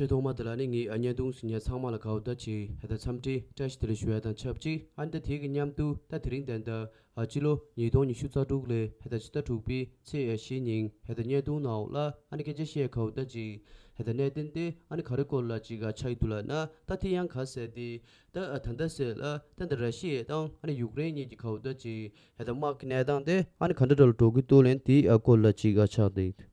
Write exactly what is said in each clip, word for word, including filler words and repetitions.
ཆེས་ཐོག་མ་དེ་ལ་ནི་ངས་ཨ་བརྙན་ཐུང་གཟིགས་མཁན་ཚང་མ་ལ་གའུ་ད་ཅིག་ཧེ་ད་འཚམས་འདྲི་བཀྲ་ཤིས་བདེ་ལེགས་ཞུ་ཡ་དང་ཆབས་ཅིག་ཨ་ནི་ད་དེ་གི་མཉམ་དུ་ད་དེ་རིང་ད་ད་ཨ་སྤྱི་ལོ་ཉིས་སྟོང་ཉི་ཤུ་རྩ་དྲུག་ལོའི་ཧེ་ད་ཕྱི་ཟླ་དྲུག་པའི་ཚེས་བཞི་ཉིན་ཧེ་ད་བརྙན་ཐུང་ནང་ལ་ཨ་ནི་སྐད་ཆ་བཤད་གའུ་ད་ཅིག་ཧེ་ད་གནད་དོན་དེ་ཨ་ནི་ག་རེ་སྐོར་ལ་ཅིག་ཨ་ཆགས་ཀྱི་འདུག་ལབ་ན། ད་དེ་ཡང་ག་ཟེར་དེ་ད་ཨ་ད་ད་ཟེར་ལ་ད་ད་ར་ཤི་ཡ་དང་ཨ་ནི་ཡུཀ་རེན་གཉིས་ཀྱི་གའུ་ད་ཅིག་ཧེ་ད་དམག་གི་གནས་སྟངས་དེ་ཨ་ནི་ག་འདྲ་འདྲ་ལ་འགྲོ་གི་འདུག་ལབ་ན་དེ་ཨ་སྐོར་ལ་ཅིག་ཨ་ཆགས་འདུག་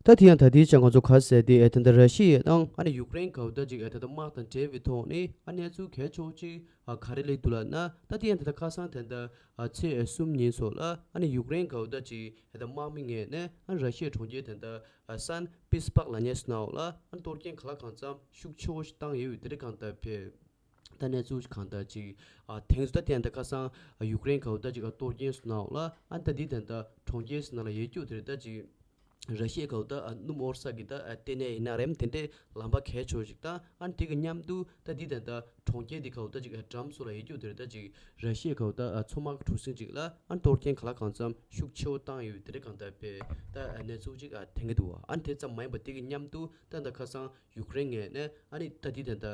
ད་དེ་ཡང་ད་ལྟའི་ཆར་ང་ཚོ་ག་ཟེར་དེ་ཨེ་ད་ལྟ་ར་ཤི་ཡ་དང་ཨ་ནི་ཡུཀ་རེན་གའུ་ད་ཅིག་ཨེ་ད་ལྟ་དམག་དང་འབྲེལ་བའི་ཐོག་ནས་ཨ་གནས་ཚུལ་གལ་ཆེ་བོ་ཅིག་ཨ་ག་རེ་སླེབས་འདུག་ལབ་ན། ད་དེ་ཡང་ད་ལྟ་ཁ་སང་ད་ལྟ་ཨ་ཚེས་གསུམ་ཉིན་སོགས་ལ་ཨ་ནི་ཡུཀ་རེན་གའུ་ད་ཅིག་ཨེ་ད་དམག་མི་ངོས་ནས་ཨ་ར་ཤི་ཡའི་གྲོང་ཁྱེར་ད་ལྟ་ཨ་སན་པི་སི་པག་ལབ་མཁན་ཟེར་ནའོ་ལ་ཨ་གཏོར་སྐྱོན་གང་ལ་གང་འཚམ་ཤུགས་ཆེ་བོ་ཞིག་བཏང་ཡོད་པའི་དེ་འདྲ་གང་ལྟར་ཕེབས། ད་གནས་ཚུལ་གང་ལྟར་ཅིག་ཨ་དེང་སང་ད་དེ་ད་ཁ་སང་ཡུཀ་རེན་གའུ་ད་ཅིག་ཨ་གཏོར་སྐྱོན་ཟེར་ནའོ་ལ་ཨ་ད་འདི་ད་ད་གྲོང་ཁྱེར་ཟེར་ན་ལ་ཡོད་རྒྱུ་དེ་རེད། ད་ཅིག་ར་ཤི་ཡའི་གའུ་ད་ཨ་སྣུམ་འཁོར་ས་གི་ད་ཨ་ལྟེ་གནས་ཡིན་ན་རེད། དེ་འདྲའི་ལམ་པ་གལ་ཆེ་བོ་ཞིག་དང་ཨ་དེ་གི་མཉམ་དུ་ད་འདི་ད་ད་གྲོང་ཁྱེར་འདི་གའུ་ད་ཅིག་ཨ་འགྲམ་སོགས་ལ་ཡོད་རྒྱུ་དེ་རེད། ད་ཅིག་ར་ཤི་ཡའི་གའུ་ད་ཨ་མཚོ་དམག་གི་གྲུ་གཟིངས་ཅིག་ལ་ཨ་གཏོར་སྐྱོན་གང་ལ་གང་འཚམ་ཤུགས་ཆེ་བོ་བཏང་ཡོད་པའི་དེ་འདྲ་གང་ལྟར་ཕེབས། ད་ཨ་གནས་ཚུལ་ཅིག་ཨ་ཐོན་གི་འདུག་བ། ཨ་དེ་ཙམ་མ་ཡིན་པ་དེ་གི་མཉམ་དུ་ད་ད་ཁ་སང་ཡུཀ་རེན་ངོས་ནས་ཨ་ནི་ད་འདི་ད་ད་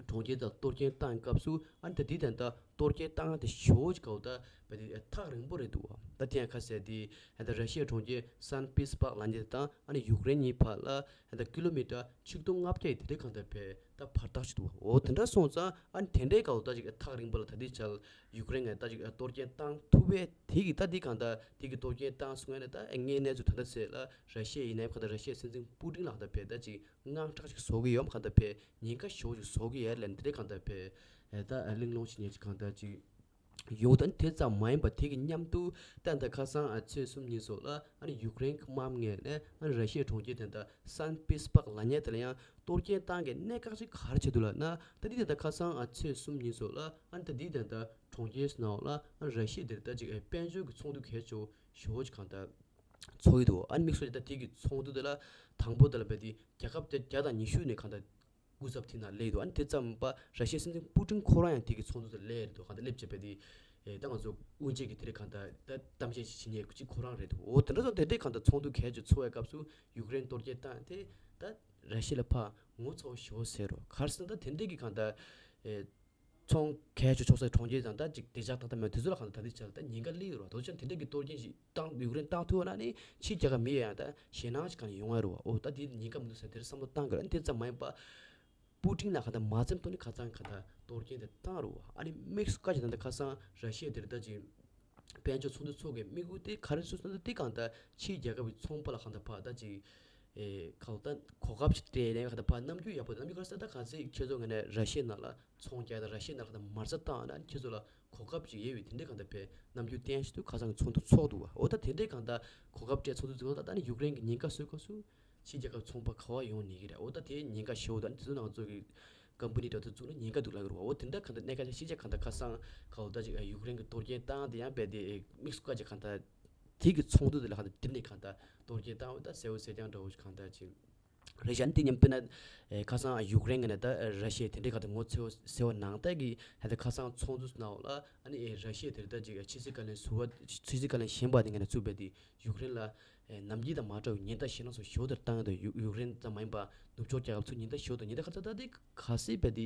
གྲོང་ཁྱེར་དང་གཏོར་སྐྱོན་བཏང་སྐབས་སུ་ཨ་ནི་ད་འདི་ད་ད་གཏོར་སྐྱོན་བཏང་དེ་ཞེ་པོ་ཅིག་གའུ་ད་བ་དེ་ཐག་རིང་པོ་རེད་འདུག་བ། ད་དེ་ཡང་ཁ་གསལ་དེ་ད་ར་ཤི་ཡའི་གྲོང་ཁྱེར་སན་པི་སི་པག་ལབ་མཁན་དེ་དང་ཨ་ནི་ཡུཀ་རེན་གཉིས་བར་ལ་ད་ཀི་ལོ་མི་ཊར་ཆིག་སྟོང་ལྔ་བརྒྱ་ཡི་དེ་འདྲའི་གང་ལྟར་བས་ད་བར་ཐག་ཅིག་འདུག་བ། འོ་དེ་འདྲ་སོང་ཙང་ཨ་ནི་དེ་འདྲའི་གའུ་ད་ཅིག་ཐག་རིང་པོ་ལ་ད་འདི་ཆར་ཡུཀ་རེན་ངས་ད་ཅིག་གཏོར་སྐྱོན་བཏང་ཐུབ་པས། དེ་གི་ད་འདི་གང་ལྟར་དེ་གི་གཏོར་སྐྱོན་བཏང་སོང་ན་ད་ངས་གནས་ཚུལ་ད་ལྟ་གསལ་ལ་ར་ཤི་ཡ་ཡིན་ནའི་གང་ལྟར་ར་ཤི་ཡའི་སྲིད་འཛིན་པུ་ཏིན་ལ་གང་ལྟར་བས་ད་ཅིག་དངངས་སྐྲག་ཅིག་བཟོ་གི་ཡོད་མ་གང་ལྟར་བས་ཉེན་ཁ་ཞེ་པོ་ཅིག་བཟོ་གི་ཡོད་ལབ་འདི་འདྲའི་གང་ལྟར་བས་ད་གླེང་སློང་བྱེད་མཁན་ཅིག་གང་ལྟར་ཅིག་ཡོད། ད་དེ་ཙམ་མ་ཡིན་པ་དེ་གི་མཉམ་དུ་ད་ད་ཁ་སང་ཨ་ཚེས་གསུམ་ཉིན་སོགས་ལ་ཨ་ནི་ཡུཀ་རེན་གྱི་དམག་མི་ངོས་ནས་ཨ་ནི་ར་ཤི་ཡའི་གྲོང་ཁྱེར་དེ་ད་སན་པི་སི་པག་ལབ་མཁན་དེ་ལ་ཡང་གཏོར་སྐྱོན་བཏང་གི་གནད་འགག་ཅིག་ག་རེ་བྱས་འདུག་ལབ་ན། ད་འདི་ད་ད་ཁ་སང་ཨ་ཚེས་གསུམ་ཉིན་སོགས་ལ་ཨ་ནི་ད་འདི་ད་ད་གྲོང་ཁྱེར་ཟེར་ནའོ་ལ་ཨ་ནི་ར་ཤི་ཡ་དེ་ད་ཅིག་ཨ་དཔལ་འབྱོར་གྱི་ཚོགས་འདུ་གལ་ཆེ་བོ་ཞེ་པོ་ཅིག་གང་ལྟར་ཚོགས་ཀྱི་འདུག་ཨ་ནི་དམིགས་སུ་ད་དེ་གི་ཚོགས་འདུ་དེ་ལ་དང་པོ་དེ་ལ་བས་དེ་རྒྱལ་ཁབ་དེ་བརྒྱ་དང་ཉི་ཤུ་ནས་གང་ལྟར་སྐུ་ཚབ་དེ་ནང་སླེབས་འདུག་ཨ་ནི་དེ་ཙམ་པ་ར་ཤི་ཡའི་སྲིད་འཛིན་པུ་ཏིན་ཁོ་རང་ཡང་དེ་གི་ཚོགས་འདུ་དེ་སླེབས་རེད་འདུག་གང་ལྟར་སླེབས་བྱས་པས་དེ་ཨེ་ད་ང་ཚོ་དབུ་འབྱེད་ཀྱི་དེ་རིང་གང་ལྟར་ད་གཏམ་བཤད་ཅིག་བྱེད་མཁན་གཅིག་ཁོ་རང་རེད་འདུག་འོ་དེ་འདྲ་སོང་དེ་འདྲའི་གང་ལྟར་ཚོགས་འདུ་གལ་ཆེ་ཚོགས་པའི་སྐབས་སུ་ཡུཀ་རེན་གཏོར་སྐྱོན་བཏང་དེ་ད་ར་ཤི་ཡ་ལ་ཕར་ངོ་ཚ་བོ་ཞེ་པོ་ཟེར་རོ། ག་རེ་ཟེར་ན་ད་དེ་འདྲའི་གི་གང་ལྟར་ཨེ་ཚོང་གལ་ཆེ་ཆོག་སའི་གྲོང་ཁྱེར་དང་ད་ཅིག་བདེ་འཇགས་དང་ད་མེད་དུས་ཚོད་ལ་གང་ལྟར་ད་དེ་ཆ་ལ་ད་ཉེན་ཁ་སླེབས་ཡོད་རེད་བ། དེ་ཚོ་ཆ་དེ་འདྲ་གི་གཏོར་སྐྱོན་ཞིག་བཏང་ཡུཀ་རེན་བཏང་ཐུབ་པ་ན་ནི་ཕྱིའི་རྒྱལ་ཁབ་མི་ཡང་ད་ཞེད་སྣང་ཞིག་གང་ཡོང་ཡ་རེད་བ། འོ་ད་དེ་ཉེན་ཁ་མི་འདུག་ཟེར་དེར་བསམ་བློ་བཏང་དགོས་རེད། དེ་ཙམ་མ་ཡིན་པ་པུ་ཏིན་ལ་གང་ལྟར་མ་བཙེམ་ཐོག་ནས་ཁ་ཚང་གང་ལྟར་གཏོར་སྐྱོན་དེ་བཏང་རེད་བ། ཨ་ནི་དམིགས་སུ་བཀར་གྱི་ད་ལྟ་ཁ་སང་ར་ཤི་ཡ་དེར་ད་ཅིག་དཔལ་འབྱོར་ཚོགས་འདུ་ཚོགས་ཀྱི་དམིགས་ཡུལ་དེ་ག་རེ་སུ་སོང་ད་དེ་གང་ལྟར་ཕྱིའི་རྒྱལ་ཁབ་ཀྱི་ཚོང་པ་ལ་གང་ལྟར་ཕར་ད་ཅིག་ཨེ་ཁ་ལོ་ད་གོ་སྐབས་ཤིག་སྤྲད་ནས་གང་ལྟར་ཕར་རྣམ་འགྱུར་ཡག་པོ་རྣམ་འགྱུར་ག་རེ་ཟེར་ད་གང་ཚེ་ཁྱེད་ཚོ་ངས་ནས་ར་ཤི་ཡའི་ནང་ལ་ཚོང་རྒྱག་དང་ར་ཤི་ཡའི་ནང་ལ་མ་རྩ་བཏང་ན་ཁྱེད་ཚོ་ལ་གོ་སྐབས་ཅིག་ཡོད་པའི་དེ་འདྲའི་གང་ལྟར་བས་རྣམ་འགྱུར་བསྟན་བཞིན་དུ་ཁ་སང་གི་ཚོགས་འདུ་ཚོགས་འདུག་བ། འོ་ད་དེ་འདྲའི་གང་ལྟར་གོ་སྐབས་སྤྲད་ཚོགས་འདུ་ཚོགས་ད་ད་ནི་ཡུཀ་རེན་གྱི་ཉེན་ཁ་བཟོས་སྐབས་སུ་ཕྱིའི་རྒྱལ་ཁབ་ཚོང་པ་ག་བ་ཡོང་ནི་གི་རེད། འོ་ད་དེའི་ཉེན་ཁ་ཞེ་པོ་ད་ནི་དེ་ཚོ་ནང་ཚོ་གི་ཀམ་པ་ནི་འདྲ་ཚོ་བཙུགས་ན་ཉེན་ཁ་འདུག་ལབ་ཀྱི་རེད་བ། འོ་དེ་འདྲ་གང་ལྟར་གནད་འགག་ཅིག་ཕྱིའི་རྒྱལ་གང་ལྟར་ཁ་སང་ག་འོ་ད་ཅིག་ཡུཀ་རེན་གྱི་གཏོར་སྐྱོན་བཏང་དེ་ཡང་རྦད་དེ་དམིགས་སུ་བཀར་ཅིག་གང་ལྟར་དེ་གི་ཚོགས་འདུ་དེ་ལ་གང་ལྟར་དེ་ནས་གང་ལྟར་གཏོར་སྐྱོན་བཏང་བ་ད་གསལ་བོ་གསལ་རྐྱང་འདྲ་བོ་ཞིག་གང་ལྟར་ཅིག་རེད་ཤག་ཨ་ནི་དེ་མཉམ་དཔེར་ན་ཨེ་ཁ་སང་ཡུཀ་རེན་གྱི་ནས་ད་ར་ཤི་ཡ་དེ་འདྲའི་ཁ་ཐུག་ངོ་ཚ་བོ་ཟེར་བ་ནང་ལྟར་གྱི་ཧ་ད་ཁ་སང་ཚོགས་འདུ་ནང་ལ་ཨ་ནི་ཨེ་ར་ཤི་ཡ་དེ་ད་ཅིག་ཕྱི་སྲིད་བཀའ་བློན་ཟུར་པ་ཕྱི་སྲིད་བཀའ་བློན་གཞོན་པ་དེ་ངས་ནས་བཙུགས་པའི་དེ་ཡུཀ་རེན་ལ་ཨེ་ནམ་རྒྱུན་དང་མ་འདྲ་བའི་ཉེན་བརྡ་ཞེད་སྣང་ཚོ་ཞེ་པོ་དེ་བཏང་ཡོད་འདུག་ཡུ་ཡུཀ་རེན་ཙམ་མ་ཡིན་པ་ནུབ་ཕྱོགས་རྒྱལ་ཁབ་ཚོ་ཉེན་བརྡ་ཞེ་པོ་དང་ཉེན་བརྡ་ཁ་ཚ་ད་དེ་ག་སྲིད་པའི་དེ་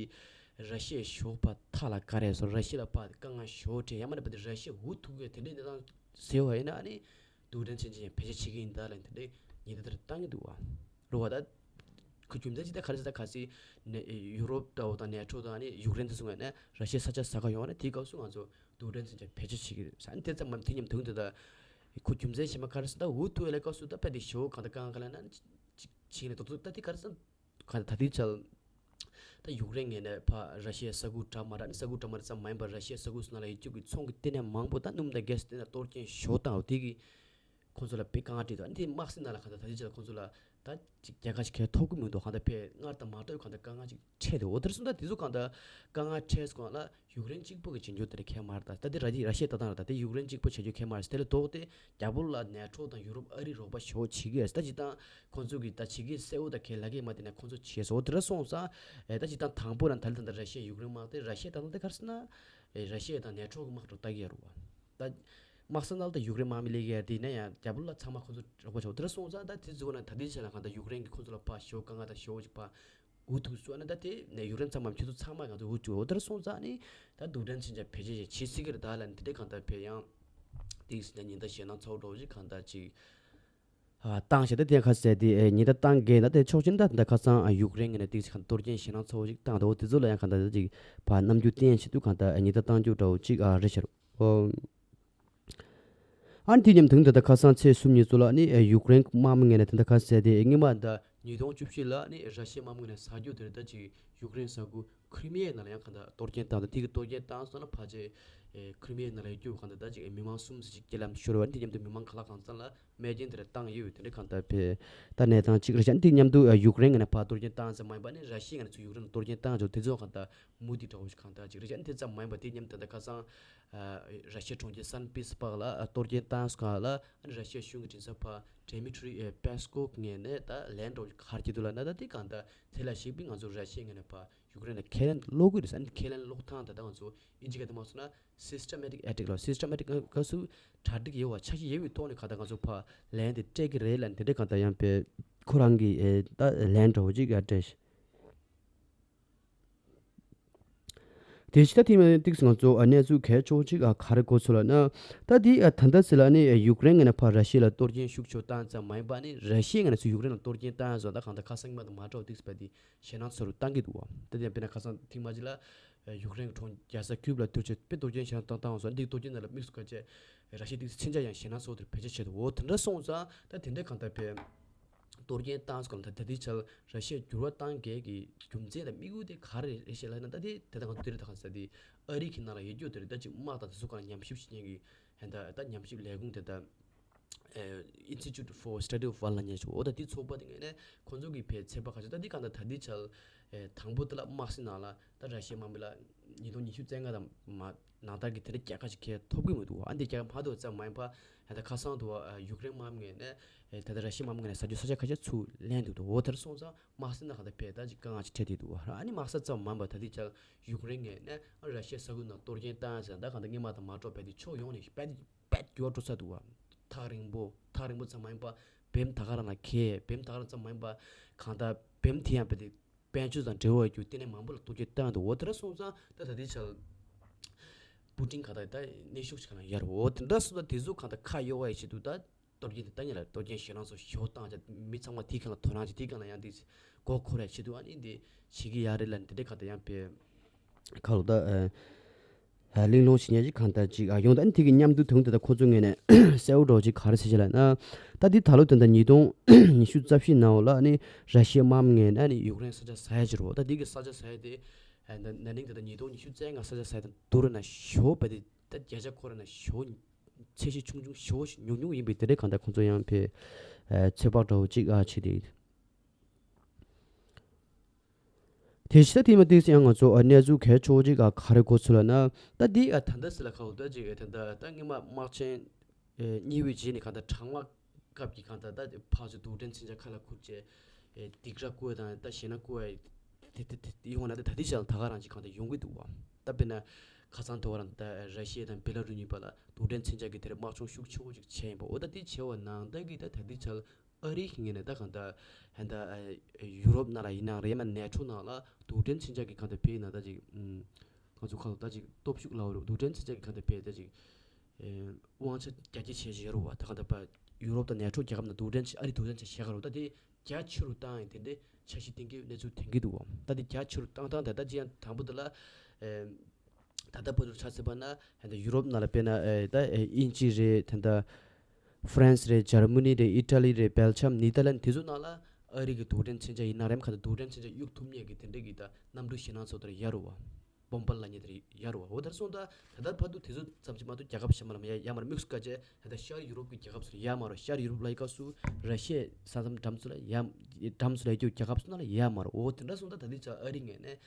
ར་ཤི་ཡ་ཞོགས་པ་ཐག་ལ་ག་རེ་སོང་ར་ཤི་ཡ་ལ་ཕར་དཀའ་ངལ་ཞེ་པོ་འཕྲད་ཡ་མ་ན་པ་དེ་ར་ཤི་ཡ་འུ་ཐུག་གི་དེ་འདྲའི་གནས་སྟངས་ཟེར་བ་ཡིན་ན་ཨ་ནི་རྡུལ་ཕྲན་ཚན་ཆེན་བེད་སྤྱོད་བྱེད་ཀྱི་ཡིན་ད་ལབ་དེ་འདྲའི་ཉེན་བརྡ་དེ་འདྲ་བཏང་གི་འདུག་བ། རེད་བ། ད་ཁོ་རྒྱུ་མཚན་ཅི་ད་ག་རེ་ཟེར་ད་གལ་སྲིད་ནེ་ཡུ་རོབ་འདྲ་བོ་དང་ནེ་ཊོ་དང་ཨ་ནི་ཡུཀ་རེན་དེ་ཚོ་ངོས་ནས་ར་ཤི་ཡའི་ས་ཆ་ཟ་ག་ཡོང་བ་ན་དེའི་སྐབས་སུ་ང་ཚོ་རྡུལ་ཕྲན་ཚན་ཆེན་བེད་སྤྱོད་བྱེད་ཀྱི་རེད་ཟེར། ཨ་ནི་དེ་ཙམ་མམ་དེ་མཉམ་དུ་འདི་ད་ཁོ་རྒྱུ་མཚན་གཞན་པ་ག་རེ་ཟེར་ད་འུ་ཐུག་ཡ་ལ་སྐབས་སུ་ད་དཔེ་དེ་ཞེ་པོ་གང་ད་དཀའ་ངལ་ག་ལ་ན་ཅིག་ཅིག་ནས་དོ་ཚོ་ད་དེ་ག་རེ་ཟེར། ག་ད་དེའི་ཆར་ད་ཡུཀ་རེན་ངོས་ནས་ཕར་ར་ཤི་ཡའི་ས་ཁུལ་འདྲ་མ་འདྲ་ནི་ས་ཁུལ་འདྲ་མ་འདྲ་ཙམ་མ་ཡིན་པར་ར་ཤི་ཡའི་ས་ཁུལ་སོགས་ནང་ལ་ཡོད་རྒྱུ་གི་ཚོང་གི་ལྟེ་གནས་མང་པོ་ད་སྣུམ་དང་གྷེ་སི་ལྟེ་གནས་གཏོར་སྐྱོན་ཞེ་པོ་བཏང་བ་དེ་གིས་ཁོང་ཚོ་ལ་དཔེ་དཀའ་ངལ་འཕྲད་འདུག་ཨ་ནི་དེ་དམག་སྲིད་ནང་ལ་གང་ལྟར་ད་ལྟའི་ཆར་ཁོང་ཚོ་ལ་ད་ཅིག་རྒྱལ་ཁ་ཞིག་གས་ཐོབ་ཀྱི་མི་འདུག་གང་ལྟར་དཔེ་སྔར་དང་མ་འདྲ་བའི་གང་ལྟར་དཀའ་ངལ་ཅིག་འཕྲད་འདུག་འོ་དེར་སོང་ད་དེ་ཚོ་གང་ལྟར་དཀའ་ངལ་འཕྲད་སོང་ལ་ཡུཀ་རེན་གཅིག་པོ་གི་བྱེད་འགྱུར་དེ་རེད་ཁས་མ་རེད། ད་ད་དེ་ར་ཇི་ར་ཤི་ཡ་ལྟ་སྟངས་རེད། ད་དེ་ཡུཀ་རེན་གཅིག་པོ་བྱེད་རྒྱུ་ཁས་མ་རེད། དེ་ལས་ལྡོག་སྟེ་རྒྱ་བོད་ལ་ནེ་ཊོ་དང་ཡུ་རོབ་ཨ་རི་རོགས་པ་ཞེ་པོ་བྱེད་ཀྱི་ཡོད་ད་སྤྱིར་བཏང་ཁོང་ཚོ་གི་ད་བྱེད་ཀྱི་གསལ་བོ་ད་གས་ལ་གས་མ་དེ་ནས་ཁོང་ཚོ་བྱས་སོང་། འོ་དེ་འདྲ་སོང་ཙང་ཨེ་ད་སྤྱིར་བཏང་དང་པོ་རང་ད་ལྟ་ད་ར་ཤི་ཡ་ཡུཀ་རེན་དམག་དེ་ར་ཤི་ཡ་ད་ལྟ་དེ་ག་རེ་ཟེར་ན་ཨེ་ར་ཤི་ཡ་དང་ནེ་ཊོ་གི་དམག་འགྲོ་ལྟ་གི་ཡོད་རེད་བ། ད་ དམག་ས་ནང་ལ་ད་ཡུཀ་རེན་དམག་མི་སླེབས་ཀྱི་ཡ་དེ་ཡིན་ན་ཡང་རྒྱ་བོད་ལ་ཚང་མ་ཁོ་ཚོ་རོགས་པ་བྱ་བ་དེ་འདྲ་སོང་ཙང་ད་དེ་ཚོ་ན་ད་ལྟའི་ཆ་ལ་གང་ལྟར་ཡུཀ་རེན་གྱིས་ཁོ་ཚོ་ལ་ཕར་ཞེ་པོ་དཀའ་ངལ་དང་ཞེ་པོ་ཅིག་ཕར་འུ་ཐུག་སོང་ན་ད་དེ་ནས་ཡུཀ་རེན་ཚང་མ་ཁྱོད་ཚོ་ཚང་མ་ང་ཚོ་འུ་ཐུག་འོ་དེ་འདྲ་སོང་ཙང་ནི་ད་རྡུལ་ཕྲན་མཚོན་ཆ་བེད་སྤྱོད་བྱེད་སྲིད་ཀྱི་རེད། ད་ལ་ནི་དེ་འདྲའི་གང་ལྟར་བས་ཡང་ཏིག་ཙམ་ཉེན་བརྡ་ཞེད་སྣང་ཚ་པོ་འདྲ་བོ་ཅིག་གང་ལྟར་ཅིག་ཨ། བཏང་བྱས་ད་དེ་ཁ་ཟས་དེ་ཨེ་ཉེན་བརྡ་བཏང་གི་ད་དེ་ཆོག་ཆེན་ད་ད་ཁ་སང་ཨ་ཡུཀ་རེན་གྱི་ནས་ཏིག་ཙམ་གཏོར་སྐྱོན་ཞེད་སྣང་ཚ་པོ་ཅིག་བཏང་འདུག་དེ་ཚོ་ལ་ཡང་གང་ལྟར་ཅིག་ཕར་རྣམ་འགྱུར་བསྟན་ཆེད་དུ་གང་ལྟར་ཉེན་བརྡ་བཏང་རྒྱུ་འདྲ་བོ་ཅིག་ཨ་རེད་ཤག་རོ། ཨ་ནི་དེ་མཉམ་དུ་ད་ལྟ་ཁ་སང་ཚེས་གསུམ་ཉིན་ཚོ་ལ་ནི་ཡུཀ་རེན་དམག་མི་ངོས་ནས་ད་ལྟ་ཁ་ཟས་དེ་སྔོན་མ་ད་ཉིས་སྟོང་བཅུ་བཞི་ལ་ནི་ར་ཤི་ཡའི་དམག་མི་ངོས་ནས་ཟ་རྒྱུ་དེ་རེད། ད་ཅིག་ཡུཀ་རེན་ས་ཁུལ་ཁི་རི་མི་ཡའི་ནང་ལ་ཡང་གང་ལྟར་གཏོར་སྐྱོན་བཏང་ད་དེ་གི་གཏོར་སྐྱོན་བཏང་སོང་ན་ཕལ་ཆེར་ཁི་རི་མི་ཡའི་ནང་ལ་ཡོད་རྒྱུ་གང་ལྟར་ད་ཅིག་མི་མང་གསུམ་ཙམ་ཅིག་རྐྱེན་ལམ་ཤོར་བ་དེ་མཉམ་དུ་མི་མང་ག་ལ་གང་འཚམ་ལ་རྨས་སྐྱོན་དེ་འདྲ་བཏང་ཡོད། དེ་འདྲ་གང་ལྟར་བས་ད་གནས་སྟངས་ཅིག་རེད་ཤག་དེ་མཉམ་དུ་ཡུཀ་རེན་ངོས་ནས་ཕར་གཏོར་སྐྱོན་བཏང་ཙམ་མ་ཡིན་པ་ནི་ར་ཤི་ཡའི་ངོས་ནས་ཚུར་ཡུཀ་རེན་ལ་གཏོར་སྐྱོན་བཏང་ཆོག་དེ་ཚོ་གང་ལྟར་མུ་མཐུད་འདྲ་བོ་ཞིག་གང་ལྟར་ཅིག་རེད་ཤག་དེ་ཙམ་མ་ཡིན་པ་དེ་མཉམ་དུ་ད་ལྟ་ཁ་སང་། ཨ། ར་ཤི་ཡའི་གྲོང་ཁྱེར་སན་པི་ཏེར་སྦག་ལ་ཨ་གཏོར་སྐྱོན་བཏང་སྐབས་ལ་ཨ་ནི་ར་ཤི་ཡའི་གཞུང་གི་མགྲིན་ཚབ་པ་ཌི་མི་ཊི་རི་ཨེ་པེ་སི་ཀོབ་ངོས་ནས་ད་ལན་འདྲ་བོ་ག་རེ་བྱེད་འདུག་ལབ་ན། ད་དེ་གང་ལྟར་དེ་ལ་གཞིགས་པའི་ང་ཚོ་ར་ཤི་ཡའི་ངོས་ནས་ཕར་ཡུཀ་རེན་ལ་ཁས་ལེན་སློག་གི་རེད་ཟེར། ཨ་ནི་ཁས་ལེན་སློག་སྟངས་ད་ལྟ་ང་ཚོ་ཨིན་ཇི་སྐད་དུ་མ་སོང་ན་སིས་ཊེ་མེ་ཊིག་ཨེ་ཊེག་ལ་སིས་ཊེ་མེ་ཊིག་སྐབས་སུ་གྲ་སྒྲིག་ཡོད་པ་འཆར་གཞི་ཡོད་པའི་ཐོག་ནས་གང་ལྟར་ང་ཚོ་ཕར་ལན་དེ་སྤྲད་ཀྱི་རེད་ལབ་ནས་དེ་འདྲ་གང་ལྟར་ཡང་པས་ཁོ་རང་གིས་ཨེ་ད་ལན་འདྲ་བོ་ཅིག་ཨ་སྤྲད། དེ་ཕྱི་ད་ཐེངས་མ་ཏིག་ཙམ་ང་ཚོ་ཨ་གནས་ཚུལ་གལ་ཆེ་བོ་ཅིག་ཨ་ག་རེ་གོ་ཚུལ་ལབ་ན། ད་དེ་ཨ་ད་ལྟ་ཟེར་ལ་ནི་ཡུཀ་རེན་ངོས་ནས་ཕར་ར་ཤི་ཡ་ལ་གཏོར་སྐྱོན་ཤུགས་ཆེ་བོ་བཏང་ཙམ་མ་ཡིན་པ་ནི་ར་ཤི་ཡའི་ངོས་ནས་ཚུར་ཡུཀ་རེན་ལ་གཏོར་སྐྱོན་བཏང་ཡ་བཟོ་ད་གང་ལྟར་ཁ་སང་སྔོན་མ་དང་མ་འདྲ་བ་ཏིག་ཙམ་པ་དེ་ཞེད་སྣང་ཚ་རུ་བཏང་གི་འདུག་བ། ད་དེ་ཡང་དཔེར་ན་ཁ་སང་ཐེངས་མ་གཅིག་ལ་ཡུཀ་རེན་གྱི་གྲོང་རྒྱལ་ས་ཁིའུབ་ལ་གཏོར་ཆེད་དཔེ་གཏོར་སྐྱོན་ཞེད་སྣང་བཏང་བཏང་བ་སོགས་འདི་གཏོར་སྐྱོན་ནང་ལ་དམིགས་སུ་བཀར་བྱས་ར་ཤི་ཡའི་ཏིག་ཙམ་མཚོན་ཆ་ཡང་ཞེད་སྣང་ཚ་བོ་དེར་བེད་སྤྱོད་བྱས་འདུག་འོ་དེ་འདྲ་སོང་ཙང་ད་དེ་འདྲ་གང་ལྟར་བས། གཏོར་སྐྱོན་བཏང་སྐོར་ལ་ད་ད་ལྟའི་ཆར་ར་ཤི་ཡས་འགྱུར་བ་བཏང་གལ་གྱི་རྒྱུ་མཚན་དང་དམིགས་ཡུལ་དེ་ག་རེ་རེད་ཞེས་ལབ་ན། ད་དེ་དེ་ད་ང་ཚོ་དེ་རིང་ད་ག་ས་དེ་ཨ་རི་གི་ནང་ལ་ཡོད་རྒྱུ་དེ་རེད། ད་ཅིག་དམག་དང་དེ་ཚོ་སྒང་ལ་ཉམས་ཞིབ་བྱེད་མཁན་གྱི་ཧན་ད་ད་ཉམས་ཞིབ་ལས་ཁུངས་དེ་ད་Institute for Study of War ལབ་མཁན་ཞིག་འོ་ད་དེ་ཚོགས་པ་དེ་ངོས་ནས་ཁོང་ཚོ་གི་ཕའི་ཚོད་དཔག་ཁ་ཤས་ད་དེ་གང་ལྟར་ད་ལྟའི་ཆར་དང་པོ་དེ་ལ་དམག་སའི་ནང་ལ་ད་ར་ཤི་ཡའི་དམག་མི་ལ་ཉིས་སྟོང་ཉི་ཤུ་རྩ་ལྔ་དང་མ་ནང་ལྟར་གྱི་དེ་འདྲ་རྒྱལ་ཁ་ཅིག་གས་ཐོབ་ཀྱི་མི་འདུག་ཨ་འདི་རྒྱལ་ཁ་མ་ཐོབ་ཙམ་མ་ཡིན་པ་ད་ལྟ་ཁ་སང་དུ་ཡུཀ་རེན་དམག་མི་ངོས་ནས་ད་ལྟ་ར་ཤི་ཡའི་དམག་མི་ངོས་ནས་ཟ་རྒྱུ་ས་ཆ་ཁ་ཤས་ཚུར་ལེན་འདུག་འདུག་འོ་དེར་སོང་ཙང་དམག་སའི་ནང་ག་ད་ཕེ་ད་ཅིག་དཀའ་ངལ་ཅིག་འཕྲད་བསྡད་འདུག་ཨ་ནི་དམག་ས་ཙམ་མ་ཡིན་པ་ད་ལྟའི་ཆར་ཡུཀ་རེན་ངོས་ནས་ར་ཤི་ཡའི་ས་ཁུལ་ནང་གཏོར་སྐྱོན་བཏང་ཟེར་ད་གང་ལྟར་སྔོན་མ་དང་མ་འདྲ་བ་དེ་ཕྱོགས་ཡོངས་ནས་དཔེ་དཔེ་འགྱུར་བ་འགྲོ་ཚར་འདུག་བ། ཐག་རིང་པོ་ཐག་རིང་པོ་ཙམ་མ་ཡིན་པ་བེམ་ད་ག་རང་ལ་ཁེལ་བེམ་ད་ག་རང་ཙམ་མ་ཡིན་པ་གང་ལྟར་བེམ་དེ་ཡང་དཔེ་དེ་དཔལ་འབྱོར་དང་འབྲེལ་བ་ཡོད་རྒྱུ་ལྟེ་གནས་མང་པོ་ལ་གཏོར་སྐྱོན་བཏང་འདུག་འོ་དེ་འདྲ་སོང་ཙང་ད་ད་ལྟའི་ཆར་པུ་ཏིན་ག་ད་ད་གནས་ཤུགས་ཤིག་ག་ན་ཡར་འོ་དེ་འདྲ་སོང་ཙང་དེ་ཚོ་གང་ལྟར་ཁ་གཡོག་པ་ཡི་ཆེད་དུ་ད་གཏོར་སྐྱོན་དེ་ད་ཉིད་ལ་གཏོར་སྐྱོན་ཞེད་སྣང་ཚོ་ཞེ་པོ་བཏང་བྱས་མི་ཚང་མ་དེའི་སྒང་ལ་དོ་སྣང་བྱས་དེའི་སྒང་ལ་ཡང་དེ་མགོ་འཁོར་ཡ་ཆེད་དུ་ཨ་ནི་འདི་བྱེད་ཀྱི་ཡ་རེད་ལ་འདི་འདྲ་གང་ལྟར་ཡང་དཔེ་ཁ་ལོ་ད། ཨ། གླེང་སློང་བྱེད་མཁན་ཞིག་གང་ལྟར་ཅིག་ཨ་ཡོང་ད་ཨ་ནི་དེ་གི་མཉམ་དུ་དོན་དེ་དག་ཁོ་ཚོ་ངོས་ནས་གསལ་བོ་འདྲ་བོ་ཅིག་ག་རེ་ཟེར་ཞེས་ལབ་ན། ད་འདི་ད་ལོ་དོན་དག་ཉིས་སྟོང་ཉི་ཤུ་རྩ་བཞི་ནང་ལ་ཨ་ནི་ར་ཤི་ཡའི་དམག་མི་ངོས་ནས་ཨ་ནི་ཡུཀ་རེན་ས་ཆ་ཟ་ཡ་ཅིག་རེད་བ། ད་འདི་གི་ས་ཆ་ཟ་ཡ་དེ་ཨ་ན་ན་ནིང་དེ་ད་ཉིས་སྟོང་ཉི་ཤུ་རྩ་ལྔ་ས་ཆ་ཟ་ཡ་དང་བསྡུར་ན་ཞེ་པོ་བ་དེ་ད་བརྒྱ་ཆ་ཁོ་ར་ན་ཞེ་པོ་ཚད་གཞི་ཆུང་ཆུང་ཞེ་པོ་ཞིག་ཉུང་ཉུང་ཡིན་པའི་དེ་འདྲའི་གང་ལྟར་ཁོ་ཚོ་ཡང་ཕེ་ཚོད་དཔག་འདྲ་བོ་ཅིག་ཨ་བྱས་ཏེ། དེ་ཕྱི་ད་དེ་མ་ཏིག་ཙམ་ཡང་ང་ཚོ་ཨ་གནས་ཚུལ་གལ་ཆེ་བོ་ཅིག་ཨ་ག་རེ་གོ་ཚུལ་ལབ་ན། ད་འདི་ཨ་ད་ལྟ་སི་ལ་ཁ་འོ་ད་ཅིག་ཨ་ད་ལྟ་ད་སྔོན་མ་དམག་ཆེན་ཨེ་གཉིས་པའི་རྗེས་ནས་གང་ལྟར་གྲང་དམག་སྐབས་ཀྱི་གང་ལྟར་ད་ཕར་ཚུར་རྡུལ་ཕྲན་མཚོན་ཆ་ཁ་ལ་ཁུར་བྱས་ཨེ་སྡིགས་ར་བསྐུལ་བ་དང་ད་ཞེད་སྣང་བསྐུལ་བ་དེ་དེ་དེ་དེ་ཡོང་ན་ད་ད་ལྟའི་ཆ་ལ་ད་ག་རང་ཅིག་གང་ལྟར་ཡོང་གི་འདུག་བ། ད་དཔེར་ན་ཁ་སང་དེ་བ་རང་ད་ར་ཤི་ཡ་དང་བེ་ལ་རུ་གཉིས་བར་ལ་རྡུལ་ཕྲན་མཚོན་ཆ་གི་དེར་དམག་སྦྱོང་ཤུགས་ཆེ་བོ་ཅིག་བྱས་ཡིན་པ། འོ་ད་དེ་བྱས་པ་ནང་ད་གི་ད་ད་ལྟའི་ཆ་ལ། ཨ་རི་གི་ངོས་ནས་ད་གང་ལྟར་ཧན་ད་ཨ་ཡུ་རོབ་ནང་ལ་ཡིན་ནའང་རེད་མ་ནེ་ཊོ་ནང་ལ་རྡུལ་ཕྲན་མཚོན་ཆ་གི་གང་ལྟར་བས་ཡིན་ན་ད་ཅིག་ང་ཚོ་གང་ལྟར་ད་ཅིག་སྟོབས་ཤུགས་ལའོ་རེད། རྡུལ་ཕྲན་མཚོན་ཆ་གི་གང་ལྟར་བས་ད་ཅིག་དབང་ཆ་རྒྱ་སྐྱེད་བྱས་བཞག་ཡོད་རེད་བ། ད་གང་ལྟར་པ་ཡུ་རོབ་དང་ནེ་ཊོ་རྒྱལ་ཁབ་ནང་རྡུལ་ཕྲན་ཨ་རི་རྡུལ་ཕྲན་ཆ་བཞག་ག་རེད་བ། ད་དེ་རྒྱ་ཆེ་རུ་བཏང་ཡིན་དེ་འདྲའི་འཆར་གཞི་བཏིང་གི་གནས་ཚུལ་ཐོན་གི་འདུག་བ། ད་དེ་རྒྱ་ཆེ་རུ་བཏང་སྟངས་དེ་ད་ཅི་ཡང་དང་པོ་དེ་ལ་ད་ལྟ་བར་དུ་ཆ་བཞག་པ་ན་ཧན་ད་ཡུ་རོབ་ནང་ལ་དཔེར་ན་ད་དབྱིན་ཇི་རེད། ད་ལྟ་ཧྥ་རན་སི་རེད། འཇར་མ་ནི་རེད། ཨི་ཊ་ལི་རེད། སྦེལ་ཇམ། ནེ་ཐར་ལན་དེ་ཚོ་ནང་ལ་ཨ་རི་གི་རྡུལ་ཕྲན་མཚོན་ཆ་ཡིན་ན་རེམ་ཁ་ད་རྡུལ་ཕྲན་མཚོན་ཆ་གཡུག་ཐུབ་མཁན་གྱི་དེ་འདྲ་གི་ད་གནམ་གྲུ་ཞེད་སྣང་ཚོ་དེར་ཡར་རུ་བ། བོམ་པར་ལབ་མཁན་དེར་ཡར་རུ་བ། འོ་དེར་སོང་ད་ད་ལྟ་བར་དུ་དེ་ཚོ་ཙམ་ཅིག་མ་གཏོགས་རྒྱལ་ཁབ་གཞན་པ་ལ་མ་ཡ་ཡ་མར་དམིགས་སུ་བཀར་བྱས་ད་ལྟ་ཤར་ཡུ་རོབ་ཀྱི་རྒྱལ་ཁབ་ཚོར་ཡ་མ་རུ། ཤར་ཡུ་རོབ་ལ་ཡི་སྐབས་སུ་ར་ཤི་ཡའི་ས་མཚམས་འགྲམ་ཚོ་ལ་ཡ་འགྲམ་ཚོ་ལ་ཡ་རྒྱུ་རྒྱལ་ཁབ་ཚོ་ནང་ལ་ཡ་མ་རུ། འོ་དེ་འདྲ་སོང་ད་ད་ལྟའི་ཆ་ཨ་རི་ངོས་ནས་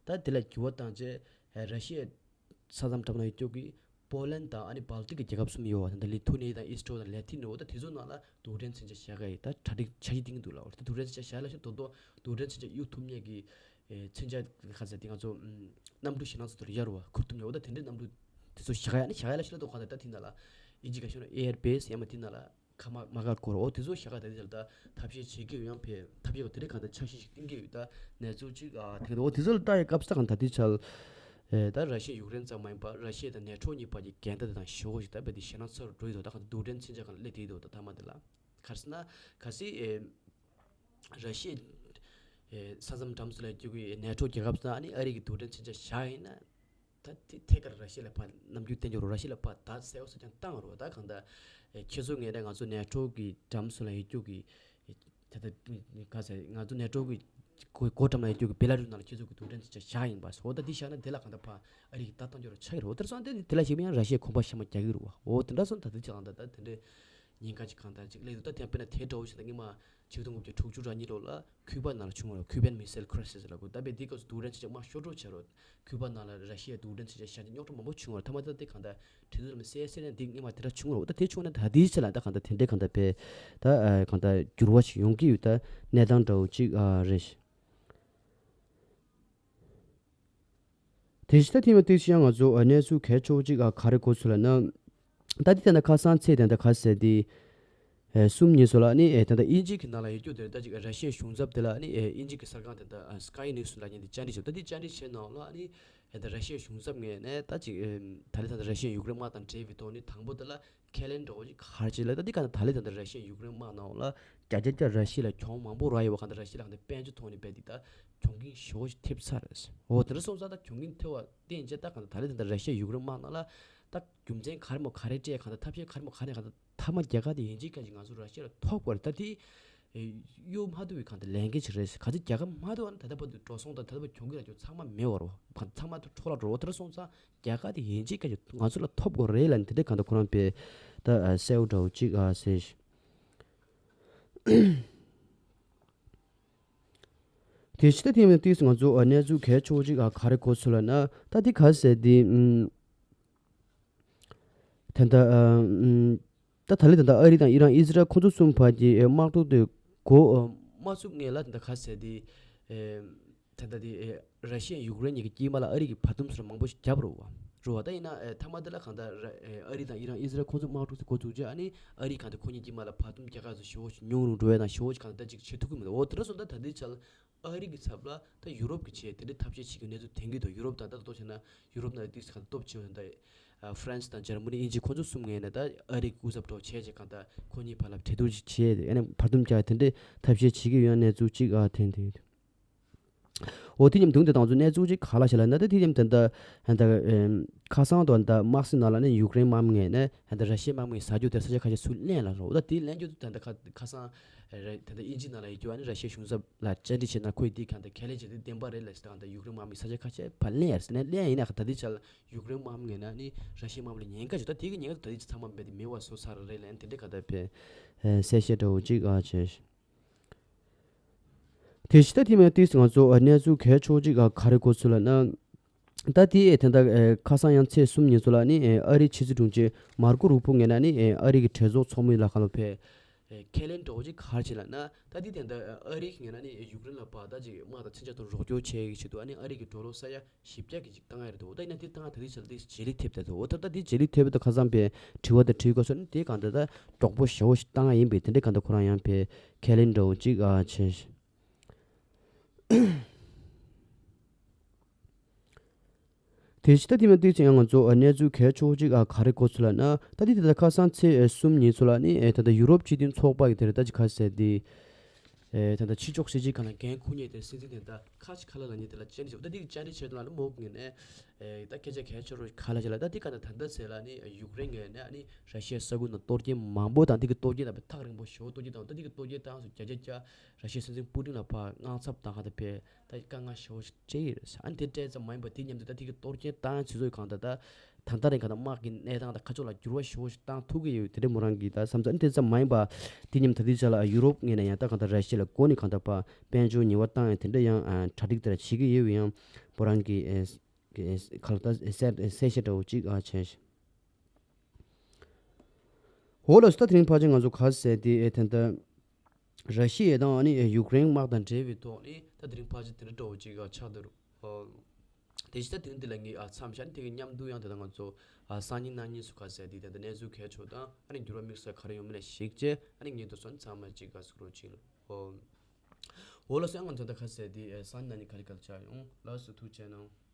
ད་དེ་ལ་འགྱུར་བ་བཏང་བྱས་ར་ཤི་ཡའི་ས་མཚམས་འགྲམ་ལ་ཡོད་རྒྱུ་གི་པོ་ལན་དང་ཨ་ནི་སྦལ་ཏིག་གི་རྒྱལ་ཁབ་གསུམ་ཡོད་བ། ད་ལི་ཐུ་ནི་ཡ་དང་ཨི་སི་ཊོ་དང་ལེ་ཐི་ནི་འོ་ད་དེ་ཚོ་ནང་ལ་རྡུལ་ཕྲན་མཚོན་ཆ་བཞག་གི་ཡིན། ད་གྲ་སྒྲིག་འཆར་གཞི་བཏིང་གི་འདུག་ལ། འོ་ད་རྡུལ་ཕྲན་མཚོན་ཆ་བཞག་ལ་ཤི་དོ་དོ་རྡུལ་ཕྲན་མཚོན་ཆ་གཡུག་ཐུབ་མཁན་གྱི་ཨེ་མཚོན་ཆ་ག་ཟེར་དེ་ང་ཚོ་ཨམ་གནམ་གྲུ་ཞེད་སྣང་ཚོ་དེར་ཡར་རུ་བ་ཁུར་ཐུབ་མཁན་འོ་ད་དེ་འདྲའི་གནམ་གྲུ་དེ་ཚོ་བཞག་ཡ་ནི་བཞག་ཡ་ལ་ཤི་ལ་དོ་གང་ད་ད་དེ་ནང་ལ་ ཨིན་ཇི་ག་ཤོད་ན་ཨེར་བེ་སི་ཡང་མ་དེ་ནང་ལ་ཁ་མ་མ་ག་སྐོར། འོ་དེ་ཚོ་ཤ་ག་ད་དེ་ཚོ་ལ་ད་ཐབས་ཤེས་བྱེད་ཀྱི་ཡོད། ཡང་ཕེ་ཐབས་ཤེས་ག་དེ་རིགས་གང་ལྟར་འཆར་གཞི་ཞིག་བཏིང་གི་ཡོད། ད་གནས་ཚུལ་ཅིག་ཨ་དེ་འོ་དེ་ཚོ་ལ་ལྟ་ཡ་སྐབས་སུ་ད་གང་ད་དེ་ཆ་ལ་ཨེ་ད་ར་ཤི་ཡ་ཡུཀ་རེན་ཙམ་མ་ཡིན་པར་ར་ཤི་ཡ་དང་ནེ་ཊོ་གཉིས་བར་གྱི་འགལ་ཟླ་དེ་དང་ཞེ་པོ་ཞིག་ད་རྦད་དེ་ཞེད་སྣང་ཚ་རུ་འགྲོ་ཡི་འདུག་ད་གང་ད་རྡུལ་ཕྲན་མཚོན་ཆ་གང་ལ་སླེབས་བསྡད་ཡི་འདུག་ད་མཐའ་མ་དེ་ལ་ག་རེ་ཟེར་ན་གལ་སྲིད་ཨེ་ར་ཤི་ཡ་ཨེ་ས་མཚམས་འགྲམ་སུ་ལ་ཡོད་རྒྱུ་གི་ནེ་ཊོ་རྒྱལ་ཁབ་ཚོ་ཨ་ནི་ཨ་རི་གི་རྡུལ་ཕྲན་མཚོན་ཆ་བཞག་ཡིན་ན། ད་དེ་ཐད་ཀར་ར་ཤི་ཡ་ལ་ཕར་རྣམ་འགྱུར་བསྟན་རྒྱུ་རེད། ར་ཤི་ཡ་ལ་ཕར་ད་གསལ་པོ་གསལ་རྐྱང་བཏང་རོགས། ད་གང་ལྟར་ཨེ་ཁྱེད་ཚོ་ངས་ད་ང་ཚོ་ནེ་ཊོ་གི་འགྲམ་སུ་ལ་ཡོད་རྒྱུ་གི་ད་ལྟ་ག་ཟེར་ང་ཚོ་ནེ་ཊོ་གི་སྒོ་སྒོ་འགྲམ་ལ་ཡོད་རྒྱུ་གི་བེ་ལ་རུས་ནང་ལ་ཁྱེད་ཚོ་གི་རྡུལ་ཕྲན་ཚོན་ཆ་བཞག་ཡིན་པ། འོ་ད་འདི་བཞག་ན་དེ་ལ་གང་ལྟར་ཕར་ཨ་རི་གི་ད་བཏང་རྒྱུ་རེད་ཆགས་ཀྱི་རེད། འོ་དེར་སོང་དེ་དེ་ལ་ཞིག་ཡང་ར་ཤི་ཡའི་གོམ་པ་ཤ་མ་རྒྱག་གི་རེད་བ། འོ་དེ་འདྲ་སོང་ད་དེ་ཅི་གང་ལྟར་ད་དེ་འདྲའི་ཉེན་ཁ་ཅིག་གང་ལྟར་ཅིག་སླེབས་འདུག་ད་དེ་དཔེར་ན་དེ་འདྲ་བོ་ཞིག་ད་སྔོན་མ་ཆིག་སྟོང་དགུ་བརྒྱ་དྲུག་ཅུ་རེ་གཉིས་ལོ་ལ་ཁུ་པ་ནང་ལ་བྱུང་བ་རེད། ཁུ་པན་མི་སེལ་ཁི་རའི་སིས་ལབ་དགོས། ད་དཔེ་དེའི་སྐབས་སུ་རྡུལ་ཕྲན་ཚོན་ཆ་མར་ཤོར་འགྲོ་བྱས་རོགས། ཁུ་པ་ནང་ལ་ར་ཤི་ཡའི་རྡུལ་ཕྲན་ཚོན་ཆ་བཞག་ཅིག་རྙོག་དྲ་མང་པོ་བྱུང་བ་རེད། མཐའ་མ་ད་དེ་གང་ལྟར་དྲི་ཚོ་ལ་མི་གསལ་གསལ་ནས་འདི་སྔོན་མ་དེ་འདྲ་བྱུང་བ་རེད། ད་དེ་བྱུང་ནས་ད་དེའི་ཆ་ལ་ད་གང་ལྟར་དེ་འདྲའི་གང་ལྟར་དཔེ་ད་ཨ་གང་ལྟར་འགྱུར་བ་ཞིག་ཡོང་གི་ཡོད། ད་གནས་སྟངས་འདྲ་བོ་ཅིག་ཨ་རེད། དེ་བཞིན་ད་ཐེངས་མ་ཏིག་ཅི་ཡང་ང་ཚོ་ཨ་གནས་ཚུལ་གལ་ཆེ་བོ་གཅིག་ཨ་ག་རེ་གོ་ཚུལ་ལབ་ན། ད་འདི་ད་ལྟ་ཁ་སང་ཚེས་ད་ལྟ་ག་ཟེར་དེ་ཨེ་གསུམ་ཉིན་སོ་ལ་ནི་ཨེ་ད་ལྟ་དབྱིན་ཇི་གི་ནང་ལ་ཡོད་རྒྱུ་དེ་ད་ཅིག་ར་ཤི་ཡའི་གཞུང་ཚབ་དེ་ལ་ནི་ཨེ་དབྱིན་ཇི་གི་གསར་ཁང་དེ་ད་ཨ་Sky News་ལབ་མཁན་དེ་བཅར་འདྲི་བྱས། ད་འདི་བཅར་འདྲི་བྱས་ནང་ལ་ནི་ཨེ་ད་ར་ཤི་ཡའི་གཞུང་ཚབ་ངོས་ནས་ད་ཅིག་ཨེ་ད་ལྟ་ད་ལྟ་ར་ཤི་ཡ་ཡུཀ་རེན་དམག་དང་འབྲེལ་བའི་ཐོག་ནི་དང་པོ་དེ་ལ་ཁས་ལེན་འདྲ་བོ་ཅིག་ག་རེ་བྱེད་ལབ། ད་འདི་ག་ད་ད་ལྟ་ད་ལྟ་ར་ཤི་ཡ་ཡུཀ་རེན་དམག་ནང་ལ་རྒྱ་རྒྱ་རྒྱ་ར་ཤི་ཡ་ལ་གྱོང་མང་པོ་རག་ཡོད་པ། ག་ད་ར་ཤི་ཡ་ལ་ག་ད་དཔལ་འབྱོར་ཐོག་ནས་རྦད་དེ་ད་གྱོང་གུན་ཞེ་པོ་ཞིག་ཐེབས་ཚར་རེད། འོ་དེ་འདྲ་སོང་ཙང་ད་གྱོང་གུན་ཐེབས་པ་བརྟེན་བྱས་ད་གང་ལྟར་ད་ལྟ་དེ་འདྲ་ར་ཤི་ཡ་ཡུཀ་རེན་དམག་ནང་ལ་ད་རྒྱུ་མཚན་ག་རེ་མོ་ག་རེ་སྤྲད། གང་ལྟར་ཐབས་ཤེས་ག་རེ་མོ་ག་རེ་གང་ལྟར་མཐའ་མ་རྒྱལ་ཁ་དེ་ཡིན་གཅིག་མཁན་ཅིག་ང་ཚོ་ར་ཤི་ཡ་ལ་ཐོབ་དགོས་རེད། ད་དེ་གཡོལ་མ་ཐུབ་པའི་གང་ལྟར་ལས་འགན་ཅིག་རེད། ག་ཚོད་རྒྱལ་ཁ་མ་ཐོབ་ན་ད་ལྟ་བར་དུ་འགྲོ་སོང་དང་ད་ལྟ་བར་གྱོང་གུན་ལ་ཚང་མ་མེད་པ་རེད། གང་ཚང་མ་འཕྲོ་བརླག་འགྲོ། འོ་དེ་འདྲ་སོང་ཙང་རྒྱལ་ཁ་དེ་ཡིན་གཅིག་མཁན་ཅིག་ང་ཚོ་ལ་ཐོབ་དགོས་རེད་ལབ་ནས་དེ་འདྲ་གང་ལྟར་ཁོ་རང་དཔེ་ད་གསལ་པོ་འདྲ་བོ་ཅིག་ཨ་ཟེར། དེ་ཕྱི་ད་ཐེངས་མ་ཏིག་ཙི་ང་ཚོ་ཨ་གནས་ཚུལ་གལ་ཆེ་བོ་ཅིག་ཨ་ག་རེ་གོ་ཚུལ་ལབ་ན། ད་འདི་ག་ཟེར་འདི་ཨམ། ད་ལྟ་ཨ་ཨམ། ད་ད་ལི་ད་ལྟ་ཨ་རི་དང་ཨི་རན་ཨི་ཟི་རལ་ཁོ་ཚོ་གསུམ་བར་གྱི་ཨེ་དམག་འཁྲུག་དེ་གོ་ཨ་མ་ཚུགས་སྔོན་ལ་ད་ལྟ་ག་ཟེར་འདི་ཨེ། ད་ལྟ་དེ་ཨེ་ར་ཤི་ཡ་ཡུཀ་རེན་གཉིས་ཀྱི་དཀྱིལ་མ་ལ་ཨ་རི་གིས་བར་འདུམ་སོགས་མང་པོ་ཞིག་བརྒྱབ་རེད་བ། རེད་བ། ད་ཡིན་ན་ཨེ་མཐའ་མ་དེ་ལ་གང་ལྟར་ར་ཨེ་ཨ་རི་དང་ཨི་རན་ཨི་ཟི་རལ་ཁོ་ཚོ་དམག་འཁྲུག་དེ་འགོ་བཙུགས་རྗེས་ཨ་ནི་ཨ་རི་གང་ལྟར་ཁོ་གཉིས་དཀྱིལ་མ་ལ་བར་འདུམ་རྒྱག་ཁ་ཚོ་ཞེ་པོ་ཞིག་ཉུང་རུ་འགྲོ་ཡ་དང་ཞེ་པོ་ཞིག་གང་ལྟར་ཅིག་བྱེད་ཐུབ་ཀྱི་མི་འདུག་འོ་དེ་འདྲ་སོང་ཙང་ད་ལྟའི་ཆར་ཨ་རི་གི་ཚབ་ལ་ད་ཡུ་རོབ་ཀྱི་ཆེད་དེ་འདྲའི་ཐབས་ཤེས་བྱེད་ཀྱི་གནས་ཚུལ་ཐོན་གྱི་འདུག་ཡུ་རོབ་དང་ད་ལྟ་ལྟོས་བྱས་ན་ཡུ་རོབ་ནང་ལ་ཏིག་ཙི་གང་ལྟར་སྟོབས་ཆེ་བ་ད་ཨ་ཧྥ་རན་སི་དང་འཇར་མ་ནི་དབྱིན་ཇི་ཁོ་ཚོ་གསུམ་ངོས་ནས་ད་ཨ་རི་གི་སྐུ་ཚབ་འདྲ་བོ་བྱས་བྱས་གང་ལྟར་ཁོ་གཉིས་བར་ལ་གྲོས་བསྡུར་ཅིག་བྱས་ཏེ་ཨ་ནི་བར་འདུམ་རྒྱག་དེ་འདྲའི་ཐབས་ཤེས་བྱེད་ཀྱི་ཡོད་གནས་ཚུལ་ཅིག་ཨ་ཐོན་ཏེ་ཡོད། འོ་དེ་མཉམ་དུ་དེ་དང་ཚོ་གནས་ཚུལ་ཅིག་ག་ལ་ཤེས་ལ་ན་ད་དེ་མཉམ་དེ་འདྲ་ཧན་ད་ཁ་སང་དང་ད་དམག་སྲིད་ནང་ལ་ནི་ཡུཀ་རེན་དམག་མི་ངོས་ནས་ཧན་ད་ར་ཤི་ཡའི་དམག་མི་ས་ཆ་དེར་ས་ཆ་ཁ་ཤས་ཚུར་ལེན་ལ་རོ། ད་དེ་ལེན་རྒྱུ་དེ་ད་ཁ་ཁ་སང་ད་ད་དབྱིན་ཇི་ནང་ལ་ཡོད་རྒྱུ་ཨ་ནི་ར་ཤི་ཡའི་གཞུང་ཚབ་ལ་བཅར་འདྲི་བྱས་ན་ཁོས་འདི་གང་ད་གལ་ལན་བྱས་ཏེ་བདེན་པ་རེད་ལ་ཟེར། གང་ད་ཡུཀ་རེན་དམག་མི་ས་ཆ་ཁ་ཤས་ཕར་ལེན་ཡ་ཟེར་ནས་ལེན་ཡིན་ན་ད་དེ་ཆ་ལ་ཡུཀ་རེན་དམག་མི་ངོས་ནས་ནི་ར་ཤི་ཡའི་དམག་མི་ལ་ཉེན་ཁ་བྱུང་། ད་དེ་གི་ཉེན་ཁ་ད་དེ་ཚང་མ་མེད་དེ་མེད་པ་བཟོ་ཚར་རེད་ལན་དེ་འདྲ་གང་ད་བས་གསལ་བཤད་འདྲ་བོ་ཅིག་ཨ་བྱས། དེ་ཕྱི་ད་དེ་མ་ཏིག་ཙི་ང་ཚོ་གནས་ཚུལ་གལ་ཆེ་བོ་ཅིག་ག་རེ་གོ་ཚུལ་ལབ་ན། ད་དེ་ཨེ་དེ་འདྲ་ཨེ་ཁ་སང་ཡང་ཚེས་གསུམ་ཉིན་ཚོ་ལ་ནི་ཨེ་ཨ་རིའི་ཕྱི་སྲིད་དྲུང་ཆེ་མར་ཀོ་རུ་པོ་ངོས་ནས་ནི་ཨེ་ཨ་རི་གི་གྲོས་ཚོགས་ཚོགས་མི་ལ་ཁ་ལོ་ཕེ་ཨེ་ཁས་ལེན་འདྲ་བོ་ཅིག་ག་རེ་བྱས་ལབ་ན། ད་དེ་དེ་འདྲ་ཨ་རི་གི་ངོས་ནས་ནི་ཡུཀ་རེན་ལ་ཕར་ད་ཅིག་དམག་དང་མཚོན་ཆ་དང་རོགས་སྐྱོར་བྱེད་ཀྱི་ཆེད་དུ་ཨ་ནི་ཨ་རི་གི་ཌོ་ལར་ས་ཡ་བཞི་བརྒྱ་གི་ཅིག་བཏང་ཡ་རེད་འདུག་ད་ཡིན་ན་དེ་བཏང་ཡ་ད་དེ་ཆ་ལ་དེ་བརྗེ་ལེན་ཐེབས་བསྡད་འདུག་འོ་ད་ད་དེ་བརྗེ་ལེན་ཐེབས་པ་ད་ཁ་སང་པའི་དྲི་བ་དང་དྲིས་གོ་སོང་ནི་དེ་གང་ད་ད་གྲོགས་པོ་ཞེ་པོ་ཞིག་བཏང་ཡ་ཡིན་པས་དེ་འདྲ་གང་ད་ཁོ་རང་ཡང་པའི་ཁས་ལེན་འདྲ་བོ་ཅིག་ཨ་བྱས། དེ་ཕྱི་ད་དེ་མ་ཏིག་ཙི་ཡང་ང་ཚོ་གནས་ཚུལ་གལ་ཆེ་བོ་ཅིག་ག་རེ་གོ་ཚུལ་ལབ་ན། ད་དེ་དེ་ད་ཁ་སང་ཚེས་གསུམ་ཉིན་ཚོ་ལ་ནི་ད་ལྟ་ཡུ་རོབ་སྤྱི་མཐུན་ཚོགས་པ་གི་དེ་རེད་ད་ཅི་ག་ཟེར་དེ། ད་ལྟ་ཕྱི་ཕྱོགས་སྲིད་སྤྱི་ཁང་ལ་འགན་འཁུར་མཁན་དེ་སྲིད་འཛིན་དེ་ད་ཁ་ཆེ་ཁ་ལ་ལ་ཉིན་དེ་ལ་བཅར་འདྲི་བྱས། ད་དེ་གི་བཅར་འདྲི་བྱས་དུས་ལ་ནི་མོག་ངོས་ནས་ད་སྐད་ཆ་གལ་ཆེ་རུ་ཁ་ལ་བྱས་ལ་ད་དེ་ག་ད་ད་ལྟ་ཟེར་ལ་ནི་ཡུཀ་རེན་ངོས་ནས་ནི་ར་ཤི་ཡའི་ས་ཁུལ་ནང་གཏོར་སྐྱོན་མང་པོ་དང་དེ་གི་གཏོར་སྐྱོན་དང་ཐག་རིང་པོ་ཞེ་པོ་གཏོར་སྐྱོན་དང་ད་དེ་གི་གཏོར་སྐྱོན་བཏང་སོང་བརྒྱ་ཆ་བརྒྱ། ར་ཤི་ཡའི་སྲིད་འཛིན་པུ་ཏིན་ལ་ཕར་དངངས་འཚབ་དང་གང་ལྟར་བས་ད་དཀའ་ངལ་ཞེ་པོ་ཞིག་འཕྲད་ཡོད་རེད་ཟེར། ཨ་ནི་དེ་འདྲ་ཙམ་མ་ཡིན་པར་དེ་མཉམ་དུ་ད་དེ་གི་གཏོར་སྐྱོན་བཏང་ཡ་ཚོད་ཚོད་གང་ལྟར་ད་ད་ལྟ་རིང་གང་ལྟར་དམག་གི་གནས་སྟངས་དང་ཁ་ཕྱོགས་ལ་འགྱུར་བ་ཞེ་པོ་ཞིག་བཏང་ཐུབ་ཀྱི་ཡོད་དེ་འདྲ་མོ་རང་གི་ད་བསམ་ཚུལ། ཨ་ནི་དེ་ཙམ་མ་ཡིན་པར་དེ་མཉམ་ད་དེ་ཆ་ལ་ཡུ་རོབ་ངོས་ནས་ཡང་ད་གང་ལྟར་ར་ཤི་ཡ་ལ་སྒོ་ནས་གང་ལྟར་ཕར་དཔལ་འབྱོར་ཉེས་པ་བཏང་ཡ་དེ་འདྲ་ཡང་གྲ་སྒྲིག་དེ་འདྲ་བྱེད་ཀྱི་ཡོད་ཡང་མོ་རང་གི་ཁ་ལ་ད་གསལ་གསལ་བཤད་འདྲ་བོ་ཅིག་ཨ་བྱས། འོ་ལགས་སོ། ད་དེ་རིང་ཕལ་ཆེར་ང་ཚོ་ག་ཟེར་དེ་ཨེ་ད་ལྟ་ར་ཤི་ཡ་དང་ཨ་ནི་ཡུཀ་རེན་དམག་དང་འབྲེལ་བའི་ཐོག་ནས་ད་དེ་རིང་ཕལ་ཆེར་དེ་འདྲ་འདྲ་བོ་ཅིག་ཆགས་བསྡད་རེད། དེ་བཞིན་ད་དེ་རིང་འདི་ལ་ངས་ཨ་མཚམས་བཞག་ནས་དེ་གི་མཉམ་དུ་ཡང་ད་ལྟ་ང་ཚོ་ ཨ་སང་ཉིན་གནངས་ཉིན་སུ་ཁ་ཟེར་དེ་ད་ལྟ་གནས་ཚུལ་གལ་ཆེ་དང་ཨ་ནི་འགྱུར་བ་དམིགས་བསལ་ག་རེ་ཡོང་མིན་ལ་གཞིགས་བྱས་ཨ་ནི་ངེད་དུ་སོན་ཚང་མ་གཅིག་ག་སུ་རོ་ཅིག་ལ་ཨོ། འོ་ལགས་སོ། ང་ཚོ་ད་ཁ་ཟེར་དེ་ཨེ་སང་ཉིན་གནངས་ཉིན་ག་རེ་གལ་ཆེ་ཡོང་། ལགས་སོ། ཐུགས་རྗེ་གནང་།